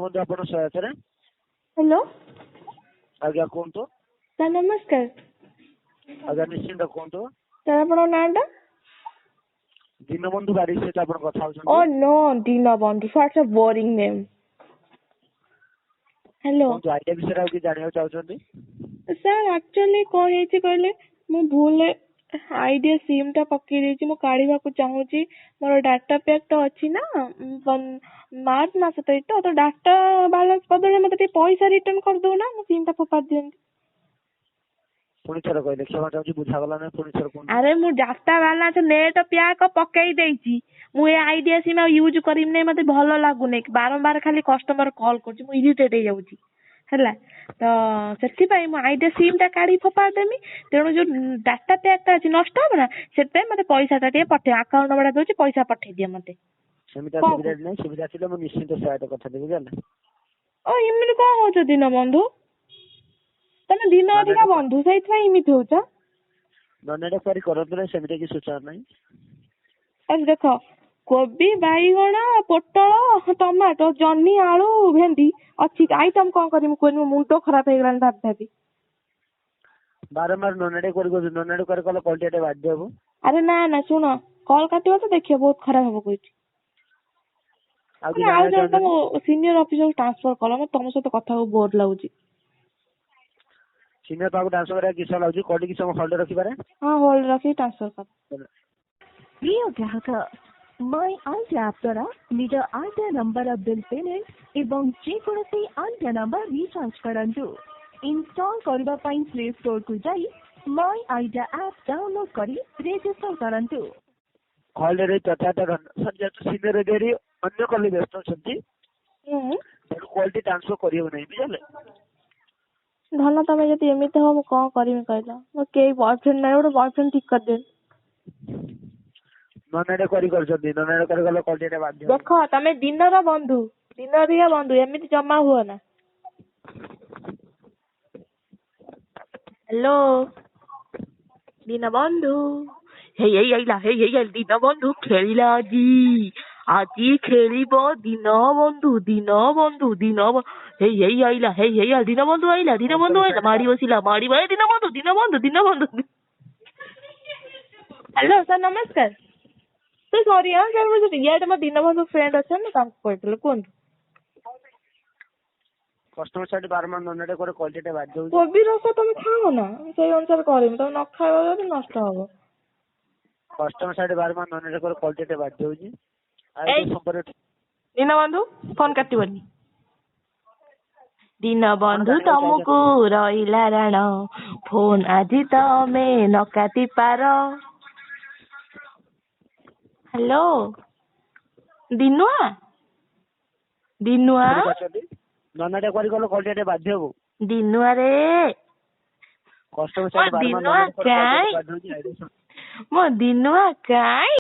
ଦୀନବନ୍ଧୁ ଆପଣ ସହାୟତାରେ। ହ୍ୟାଲୋ। ଆଜ୍ଞା, କୁହନ୍ତୁ। ସାର୍, ନମସ୍କାର। ଆଜ୍ଞା, ନିଶ୍ଚିନ୍ତ କୁହନ୍ତୁ। ସାର୍, ଆପଣଙ୍କ ନାଁଟା? ଦୀନବନ୍ଧୁ ବାରିକ ସହିତ ଆପଣ କଥା ଓ ହଉଛନ୍ତି। No, Dinabandhu, such a boring name. Hello. କୁହନ୍ତୁ, ଆଇଡିଆ ବିଷୟରେ ଆଉ କିଛି ଜାଣିବାକୁ ଚାହୁଁଛନ୍ତି? ସାର୍, ଆକ୍ଚୁଆଲି କଣ ହେଇଛି କହିଲେ, ମୁଁ ଭୁଲରେ ଆଇଡିଆ ସିମ୍ ଟା ପକେଇ ଦେଇଛି। ମୁଁ କାଢିବାକୁ ଚାହୁଁଛି। ମୋର ଡାଟା ପ୍ୟାକ୍ ତ ଅଛି ନା, ମାର୍ଚ୍ଚ ମାସ ତ ଏଇତ ତ ଡାଟା ବାଲାନ୍ସ ବଦଳରେ ମତେ ଟିକେ ପଇସା ରିଟର୍ନ କରିଦଉନା, ମୁଁ ସିମ୍ ଟା ଫୋପାଡ଼ି ଦିଅନ୍ତି। ପୁଣି ଥରେ କହିଲେ, କ୍ଷମା ଚାହୁଁଛି, ବୁଝାଗଲା ନାହିଁ। ପୁଣି ଥରେ କୁହନ୍ତୁ। ଆରେ, ମୁଁ ଡାଟା ବାଲାନ୍ସ ନେଟ୍ ପ୍ୟାକ୍ ପକେଇ ଦେଇଛି। ମୁଁ ଏ ଆଇଡିଆ ସିମ୍ ଆଉ ୟୁଜ୍ କରିବି ନାହିଁ। ମତେ ଭଲ ଲାଗୁନି। ବାରମ୍ବାର ଖାଲି କଷ୍ଟମର କଲ୍ କରୁଛି, ମୁଁ ଇରିଟେଟ୍ ହେଇଯାଉଛି। ହେଲା ତ, ସେଥିପାଇଁ ମୁଁ ଆଇଡିଆ ସିମ୍ ଟା କାଢି ଫୋପାଡ଼ି ଦେମି। ତେଣୁ ଯୋଉ ଡାଟା ପ୍ୟାକ୍ ଟା ଅଛି, ନଷ୍ଟ ହବ ନା, ସେଥିପାଇଁ ମତେ ପଇସା ଟା ଟିକେ ପଠେଇ, ଆକାଉଣ୍ଟ ନମ୍ବର ଟା ଦଉଛି, ପଇସା ପଠେଇ ଦିଅ ମତେ। ସେମିତି କଣ ସୁବିଧା ନାହିଁ। ସୁବିଧା ଥିଲେ ମୁଁ ନିଶ୍ଚିନ୍ତ ସହାୟତା କରିଥାନ୍ତି, ବୁଝିଲେ? ଓ, ଏମିତି କଣ ହଉଛ ଦୀନବନ୍ଧୁ? ତମେ ଦିନ ଅଧିକା ବନ୍ଧୁ, ସେଇଥିପାଇଁ ଏମିତି ହଉଛ। ନନେଟା କ୍ୱାରି କରନ୍ତୁ ନାହିଁ, ସେମିତି କିଛି ସୂଚନା ନାହିଁ। ଆରେ ଦେଖ, କୋବି, ବାଇଗଣ, ପୋଟଳ, ଟମାଟୋ, ଜହ୍ନି, ଆଳୁ, ଭେଣ୍ଡି ଅଛି। ଆଇଟମ କଣ କରିବି କୁହନି? ମୋ ମୁଣ୍ଡ ଖରାପ ହେଇଗଲାଣି ଭାବି ଭାବି। ବାରମ୍ବାର ନନେଟା କ୍ୱାରି କରୁଛନ୍ତି। ନନେଟା କ୍ୱାରି କଲେ କଲ୍ ଟିକେ ବାଧ୍ୟ ହବ। ଆରେ ନା ନା, ଶୁଣ, କଲ୍ କାଟିବ ତ ଦେଖିବ ବହୁତ ଖରାପ ହବ କହୁଛି। ଆଉ କିଛି ଆଉ ଜାଣିବାକୁ ଜଣେ ତମ ଚାହୁଁଛନ୍ତି? ସିନିୟର ଅଫିସର ଟ୍ରାନ୍ସଫର କର। ମତେ ତମ ସହିତ କଥା ହବାକୁ ବୋର ଲାଗୁଛି। ସିନିୟର ପାଖକୁ ଟ୍ରାନ୍ସଫର କରିବାକୁ କିଛି ସମୟ ଲାଗୁଛି। କଲ୍ କିଛି ସମୟ ହୋଲ୍ଡ ରଖିପାରେ? ହଁ, ହୋଲ୍ଡ ରଖିକି ଟ୍ରାନ୍ସଫର କର। ପ୍ରିୟ ଗ୍ରାହକ, ମାଇ ଆଇଡିଆ ଆପ୍ ଦ୍ୱାରା ନିଜ ଆଇଡିଆ ନମ୍ବର ବିଲ୍ ପେମେଣ୍ଟ ଏବଂ ଯେକୌଣସି ଆଇଡିଆ ନମ୍ବର ରିଚାର୍ଜ କରନ୍ତୁ। ଇନଷ୍ଟଲ୍ କରିବା ପାଇଁ ପ୍ଲେ ଷ୍ଟୋରକୁ ଯାଇ ମାଇ ଆଇଡିଆ ଆପ୍ ଡାଉନଲୋଡ୍ କରି ରେଜିଷ୍ଟର କରନ୍ତୁ। କଲରେ ଯଥାର୍ଥ ସାର୍, ଯେହେତୁ ସିନିୟର ଅଧିକାରୀ ଅନ୍ୟ କଲରେ ବ୍ୟସ୍ତ ଅଛନ୍ତି, ତେଣୁ କଲଟି ଟ୍ରାନ୍ସଫର କରିହେବ ନାହିଁ, ବୁଝିଲେ? ଧନ, ତମେ ଯଦି ଏମିତି ହବ, ମୁଁ କଣ କରିବି କହିଲ? ମୋର କେହି ବୟଫ୍ରେଣ୍ଡ ନାହିଁ। ଗୋଟେ ବୟଫ୍ରେଣ୍ଡ ଠିକ କରିଦିଅ। ନନେଟା କ୍ୱାରି କରୁଛନ୍ତି। ନନେଟା କ୍ୱାରି କଲେ କଲ୍ ଟିକେ ବାଧ୍ୟ ହବ। ଦେଖ, ତମେ ଦିନର ବନ୍ଧୁ, ଦିନ ଅଧିକା ବନ୍ଧୁ, ଏମିତି ଜମା ହୁଅ ନା। ହ୍ୟାଲୋ ଦୀନବନ୍ଧୁ, ହେଇ ହେଇ ଆଇଲା, ହେଇ ହେଇ ଆଇଲା ଦୀନବନ୍ଧୁ। ଖେଳିଲା ଆଜି, ଆଜି ଖେଳିବ ଦୀନବନ୍ଧୁ, ଦୀନବନ୍ଧୁ, ଦୀନ, ହେଇ ହେଇ ଆଇଲା, ହେଇ ହେଇ ଆଇଲା ଦୀନବନ୍ଧୁ, ଆଇଲା ଦୀନବନ୍ଧୁ, ଆଇଲା, ମାଡି ବସିଲା, ମାଡି ଏ ଦୀନବନ୍ଧୁ, ଦୀନବନ୍ଧୁ, ଦୀନବନ୍ଧୁ। ହ୍ୟାଲୋ ସାର୍, ନମସ୍କାର। ସାର୍, ସରି, ହଁ ସାର୍, ମୁଁ ଇଆଡ଼େ ମୋ ଦୀନବନ୍ଧୁ ଫ୍ରେଣ୍ଡ ଅଛନ୍ତି, ତାଙ୍କୁ କହିଥିଲି। କୁହନ୍ତୁ। କଷ୍ଟମର ସାଇଡ୍ ବାରମ୍ବାର ନନେଟା କ୍ୱାରି, କଲ୍ ଟିକେ ବାଧ୍ୟ ହଉଛି। କୋବି ରସ ତମେ ଖାଅ ନା, ମୁଁ ସେଇ ଅନୁସାରେ କରିବି। ତମେ ନ ଖାଇବ ଯଦି ନଷ୍ଟ ହବ। କଷ୍ଟମର ସାଇଡ୍ ବାରମ୍ବାର ନନେଟା କ୍ୱାରି, କଲ୍ ଟିକେ ବାଧ୍ୟ ହଉଛି। ଆଉ ଏଇ ସମ୍ପର୍କରେ ଦୀନବନ୍ଧୁ, ଫୋନ କାଟିବନି। ଦୀନବନ୍ଧୁ, ଜାଣିବାକୁ ତମକୁ ରହିଲା ରାଣ, ଫୋନ ଆଜି ତମେ ନ କାଟି ପାର। ହ୍ୟାଲୋ ଦିନୁଆ, ଦିନୁଆ। ଶୁଣିପାରୁଛନ୍ତି? ନନେଟା କ୍ୱାରି କଲେ କଲ୍ ଟିକେ ବାଧ୍ୟ ହବ। ଦିନୁଆ ରେ। କଷ୍ଟମର ମୋ ସାଇଡ୍ ବାରମ୍ବାର ଦିନୁଆ ନନେଟା କ୍ୱାରି, କଲ୍ କାଇଁ ଟିକେ ବାଧ୍ୟ ହଉଛି। ମୋ ଦିନୁଆ କାଇଁ?